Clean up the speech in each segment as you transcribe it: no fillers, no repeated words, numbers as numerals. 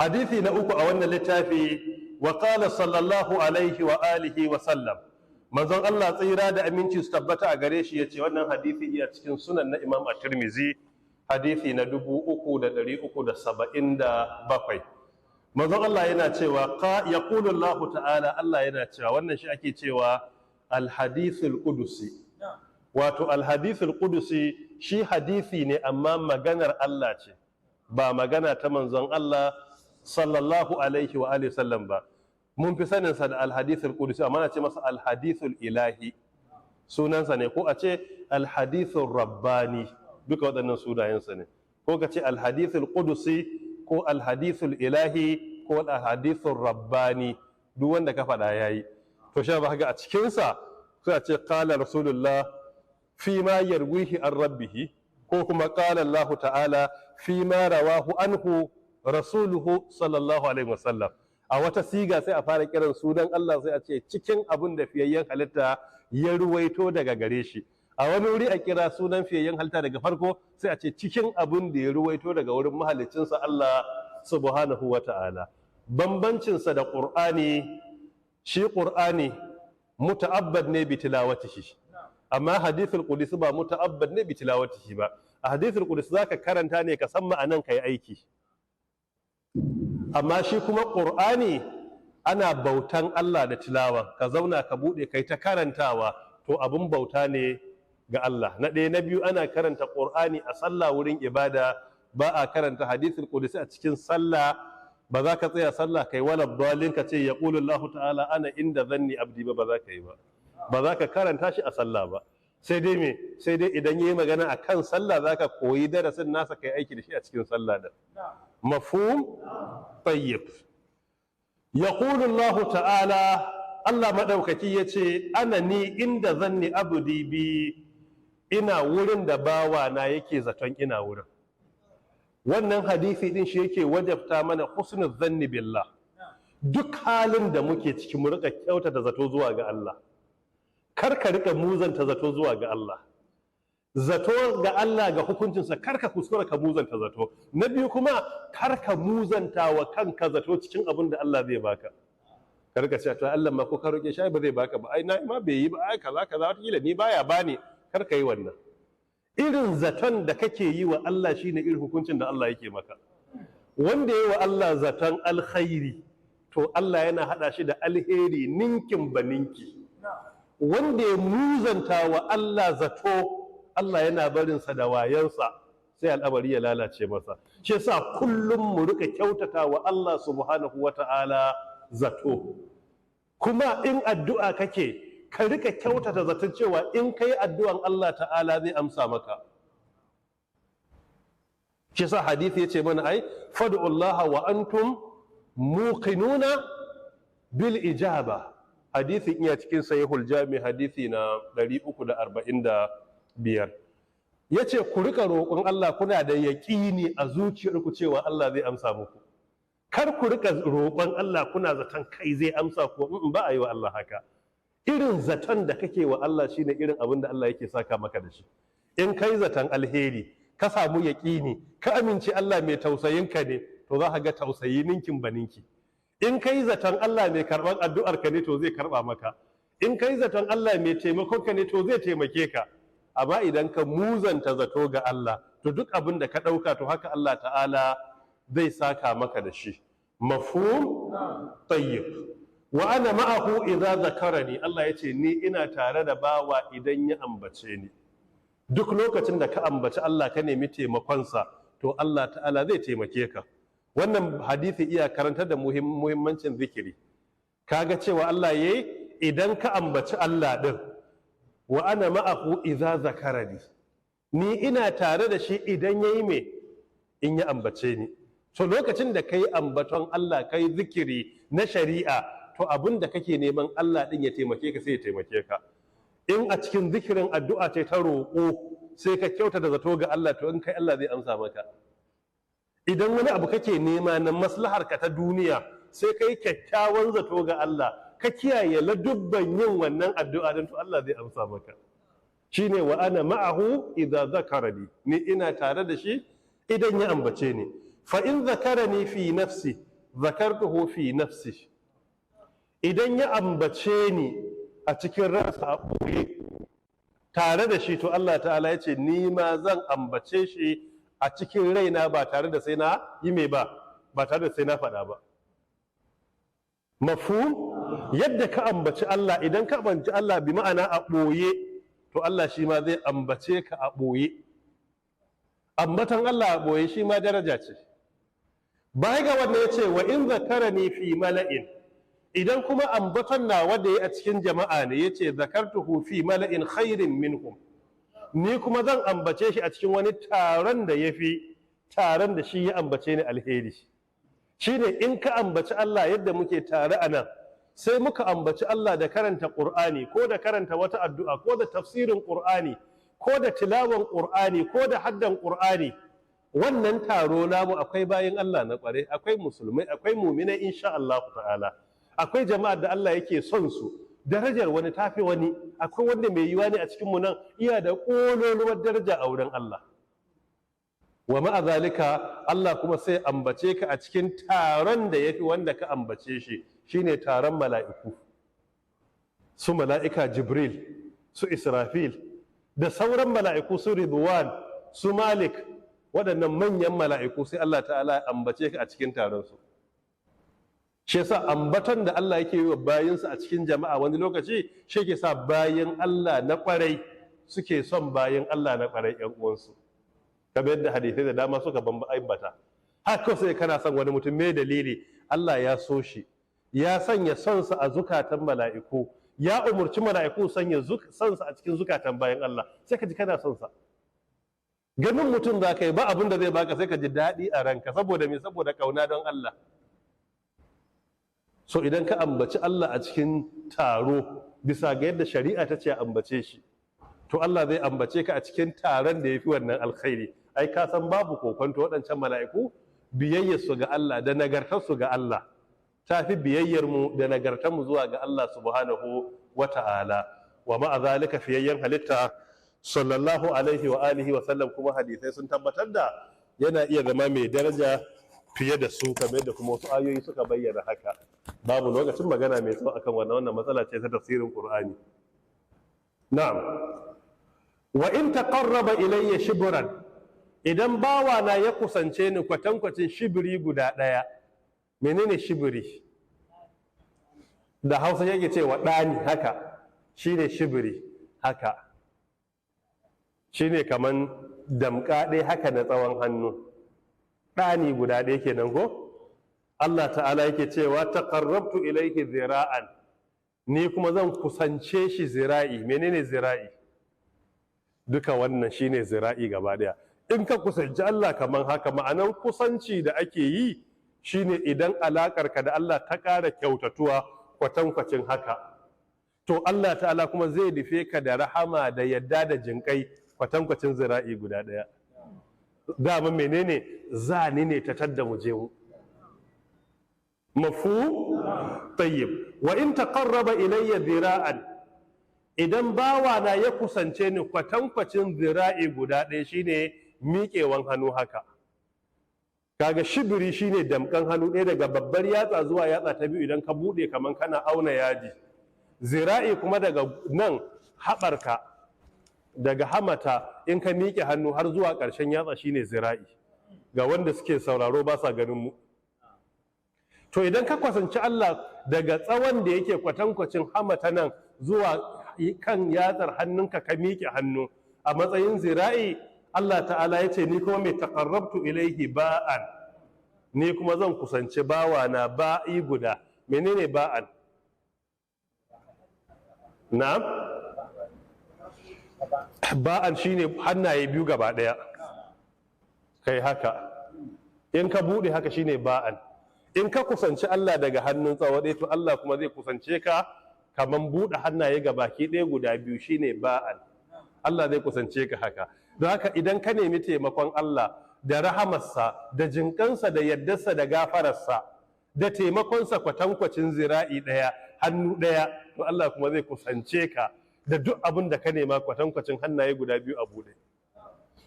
Hadisi na uku a wannan littafi: wa qala sallallahu alaihi wa alihi wa sallam, manzon Allah tsira da aminci su tabbata a gare shi yace, wannan hadisi iya cikin Sunan na Imam At-Tirmidhi, hadisi na 3377. Manzon Allah yana cewa, yaqulu Allah ta'ala, Allah yana cewa, wannan shi ake cewa al-hadithul qudusi. Wato al-hadithul qudusi shi hadisi ne, amma maganar Allah ce, ba magana ta manzon Allah sallallahu alaihi wa alihi sallam ba. Mun fi sanin sa da al-hadithul qudusi, amma na ce masa al-hadithul ilahi, sunansa ne, ko a ce al-hadithul rabbani, duka waɗannan sunayensa ne. Ko ka ce al-hadithul qudusi, ko al-hadithul ilahi, ko al-hadithul rabbani, duk wanda ka faɗa yayi. To sha ba ga a cikinsa sai a ce qala Rasulullah fi ma yarwihi an rabbihi, ko kuma qala Allah ta'ala fi ma rawahu anhu rasuluhu sallallahu alaihi wasallam. A wata siga sai a fara kiran sunan Allah, sai a ce cikin abin da fiyayyen halitta ya ruwaito daga gare shi. A wani wuri a kira sunan fiyayyen halitta daga farko, sai a ce cikin abin da ya ruwaito daga wurin mahaliccinsa Allah subhanahu wa ta'ala. Bambancinsa da Ƙur'ani, shi Ƙur'ani muta'abbad ne bi tilawatihi, amma hadithul qudsi ba muta'abbad ne bi tilawatihi ba. A hadithul qudsi zaka karanta ne ka san ma'anan, kai aiki, amma shi kuma Ƙur'ani ana bautan Allah da tilawa. Ka zauna ka buɗe kai ta karantawa, to abun bauta ne ga Allah. Na ɗaya. Na biyu, ana karanta Ƙur'ani a sallah wurin ibada, ba a karanta hadithul qudsi a cikin sallah. Ba za ka tsaya sallah kai wala dalin ka ce yaqulu Allah ta'ala ana inda zanni abdi ba, ba za ka yi ba, ba za ka karanta shi a sallah ba. Sai dai me? Sai dai idan yayi magana akan sallah, za ka koyi darasin nasa, kai aiki da shi a cikin sallah din. Mafhum? Tayyib. Yaqulu Allah ta'ala, Allah madaukaki yace, ana ni inda zanni abdi bi, ina wurin da bawa na yake zaton ina wurin. Wannan hadisi din shi yake wajabta mana husnul zanni billah. Duk halin da muke ciki, mu rika kyautata zato zuwa ga Allah. Kar ka rika muzanta zato zuwa ga Allah, zato ga Allah, ga hukuncinsa. Kar ka kuskura ka muzanta zato. Na biyu kuma, kar ka muzanta wa kanka zato cikin abin da Allah zai baka. Kar ka ce, to Allah ma ko ka roke shi ba zai baka ba, ai na ma bai yi ba, ai kaza kaza, wataƙila ni baya bani. Kar ka yi wannan. Irin zaton da kake yi wa Allah shine irin hukuncin da Allah yake maka. Wanda yi wa Allah zaton alkhairi, to Allah yana hada shi da alheri ninkin ba ninki. Wanda ya muzanta wa Allah zato, Allah yana barinsa da wayansa, sai al'amari ya lalace masa. Shi yasa kullum mu rika kyautata wa Allah subhanahu wata'ala zato. Kuma in addu'a kake, ka rika kyautata zaton cewa in kai addu'an, Allah ta'ala zai amsa maka. Shi yasa hadisi yace mana ai fad'ullaha wa antum muqinuna bil ijaba. Hadisin iya cikin Sahihul Jami, hadisi na 345. Yace ku rika roƙon Allah kuna da yaƙini a zuciyarku cewa Allah zai amsa muku. Kar ku rika roƙon Allah kuna zaton kai zai amsa ko in ba a yi wa Allah haka. Irin zaton da kake wa Allah shine irin abin da Allah yake saka maka da shi. In kai zaton alheri, ka samu yaƙini, ka amince Allah mai tausayin ka ne, to za ka ga tausayi ninkin ba ninki. In kai zaton Allah mai karɓar addu'ar ka ne, to zai karɓa maka. In kai zaton Allah mai taimakon ka ne, to zai taimake ka. Amma idan ka muzanta zato ga Allah, to duk abin da ka ɗauka, to haka Allah ta'ala zai saka maka da shi. Mafhum? Tayyib. Wa ana ma'ahu idza zakarani, Allah yace ni ina tare da bawa idan ya ambace ni. Duk lokacin da ka ambaci Allah, ka nemi taimakonsa, to Allah ta'ala zai taimake ka. Wannan hadisi iya karantar da muhimmancin zikiri. Kaga cewa Allah yayi, idan ka ambaci Allah din, wa ana ma'ahu idza zakarani, ni ina tare da shi idan yayi me? In ya ambace ni. So lokacin da kai ambaton Allah, kai zikiri na shari'a, to abin da kake neman Allah din ya taimake ka, sai ya taimake ka. In a cikin zikirin addu'a ce ta roƙo, sai ka kyauta da zato ga Allah, to in kai, Allah zai amsa maka. Idan wani abu kake nema na maslahar ka ta duniya, sai kai kyakkyawan zato ga Allah, ka kiyaye ladubban yin wannan addu'a din, to Allah zai amsa maka. Shine wa ana ma'ahu idza zakarani, ni ina tare da shi idan ya ambace ni. Fa in zakarani fi nafsi zakartuhu fi nafsi. Idan ya ambace ni a cikin ransa a ɓoye tare da shi, to Allah ta'ala ya ce ni ma zan ambace shi a cikin raina ba tare da sai na yi mai ba, ba tare da sai na faɗa ba. Mafhum? Yadda ka ambaci Allah, idan ka ambaci Allah bi ma'ana a ɓoye, to Allah shi ma zai ambace ka a ɓoye. Ambatan Allah a ɓoye shi ma daraja ce. Baya ga wannan, ya ce wa in zakarani fi mala'in, idan kuma ambaton na wanda ya a cikin jama'a ne, ya ce zakartuhu fi mala'in khairin minhum, ni kuma zan ambace shi a cikin wani taron da ya fi taron da shi ya ambace ni alheri. Shine in ka ambaci Allah, yadda muke tare a nan, sai muka ambaci Allah da karanta Qur'ani, ko da karanta wata addu'a, ko da tafsirin Qur'ani, ko da tilawan Qur'ani, ko da haddan Qur'ani. Wannan taro namu akwai bayin Allah na kware, akwai musulmai, akwai muminai, insha Allah ta'ala akwai jama'ar da Allah yake son su. Darajar wani tafi wani. Akwai wanda mai yiwa ne a cikin mu nan iya da kololuwar daraja a wurin Allah. Wa ma'a zalika, Allah kuma sai ambace ka a cikin taron da yafi wanda ka ambace shi, shine taron mala'iku, su mala'ika Jibril, su Israfil, da sauran mala'iku, su Ridwan, su Malik, waɗannan manyan mala'iku, sai Allah ta'ala ya ambace ka a cikin taron su. Shi yasa ambaton da Allah yake yi wa bayinsa a cikin jama'a wani lokaci shi yake sa bayin Allah na kwarai suke son bayin Allah na kwarai ƴan uwansu, kamar yadda hadisai da dama suka ambata. Haka sai kana son wani mutum, me dalili? Allah ya so shi, ya sanya sonsa a zukatan mala'iku, ya umurci mala'iku sanya sonsa a cikin zukatan bayin Allah. Sai ka ji kana son sa. Ganin mutum za ka yi, ba abin da zai baka, sai ka ji daɗi a ranka. Saboda me? Saboda kauna don Allah. So idan ka ambaci Allah a cikin taro bisa ga yadda shari'a ta ce a ambace shi, to Allah zai ambace ka a cikin taron da ya fi wannan alkhairi. Ai ka san babu kokonto waɗancan mala'iku, biyayyar su ga Allah da nagartar su ga Allah ta fi biyayyar mu da nagartar mu zuwa ga Allah subhanahu wa ta'ala. Wa ma'a zalika, fiyayyen halitta sallallahu alaihi wa alihi wa sallam kuma hadisai sun tabbatar da yana iya zama mai daraja fiye da su, kamar yadda kuma wasu ayoyi suka bayyana haka. Babu lokacin magana mai tsawo akan wannan. Wannan matsala ce ta tafsirin Qur'ani. Na'am. Wa in taqarraba ilayya shibran, idan bawa na ya kusance ni kwatankwacin shibiri guda ɗaya. Menene shibiri? Da Hausa yake cewa ɗani haka, shine shibiri. Haka shine kaman damƙa ɗaya haka na tsawon hannu, ɗani guda ɗaya kenan ko? Allah ta'ala yake cewa taqarrabtu ilayhi zira'an, ni kuma zan kusance shi zira'i. Menene zira'i? Duka wannan shine zira'i gaba ɗaya. In ka kusanci Allah kaman haka, ma'anar kusanci da ake yi shine idan alaƙarka da Allah ta ƙara kyautatuwa kwatankwacin haka, to Allah ta'ala kuma zai rufe ka da rahama da yadda da jinƙai kwatankwacin zira'i guda ɗaya. Dama menene zani ne ta tadda mu je mu. Mafhum? Tayyib. Wa in taqarraba ilayya dhira'an, idan bawa na ya kusance ni kwatankwacin zira'i guda ɗaya, shine miƙewan hannu haka. Kaga shibiri shine damkan hannu ɗaya daga babbar yatsa zuwa yatsa ta biyu, idan ka buɗe kaman kana auna yaji. Zira'i kuma daga nan haɓarka, daga hamata, in ka miƙe hannu har zuwa ƙarshen yatsa, shine zira'i. Ga wanda suke sauraro ba sa ganin mu. To idan ka kusanci Allah daga tsawon da yake kwatankwacin hamata nan zuwa kan yatsar hannunka, ka miƙe hannu a matsayin zira'i, Allah ta'ala ya ce ni kuma mai taqarrabtu ilaihi ba'an, ni kuma zan kusanci bawa na ba'i guda. Menene ba'an? Na'am, ba'an shine hannaye biyu gaba daya, kai haka. In ka bude haka shine ba'an. In ka kusanci Allah daga hannun tsawo ɗaya, to Allah kuma zai kusance ka kaman buɗe hannaye ga baki ɗaya guda biyu, shine ba'an. Allah zai kusance ka haka. Don haka idan ka nemi taimakon Allah da rahamarsa da jinkansa da yaddarsa da gafararsa da taimakonsa kwatankwacin zira'i ɗaya, hannu ɗaya, to Allah kuma zai kusance ka da duk abin da ka nema kwatankwacin hannaye guda biyu a buɗe.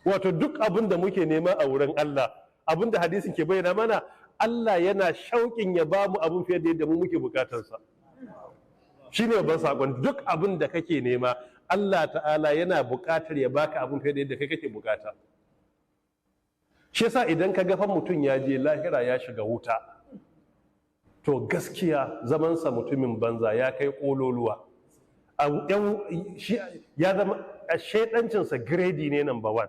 Wato duk abin da muke nema a wurin Allah, abin da hadisin ke bayyana mana, Allah yana shauƙin ya ba mu abin fiye da yadda mu muke bukatarsa. Shi ne babban saƙon. Duk abin da kake nema, Allah Ta'ala yana bukatar ya baka abin fiye da yadda kai kake bukata. Shi yasa idan ka ga fa mutum ya je lahira ya shiga wuta, to gaskiya zamansa mutumin banza ya kai ƙololuwa. Ya zama shaidancinsa grade ne number one.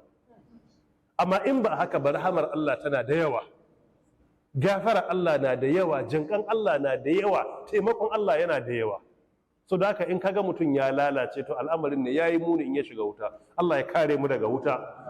Amma in ba haka ba, rahamar Allah tana da yawa, gafara Allah na da yawa, jinkan Allah na da yawa, taimakon Allah yana da yawa. So da haka in kaga mutum ya lalace, to al'amarin ne yayi muni in ya shiga wuta. Allah ya kare mu daga wuta.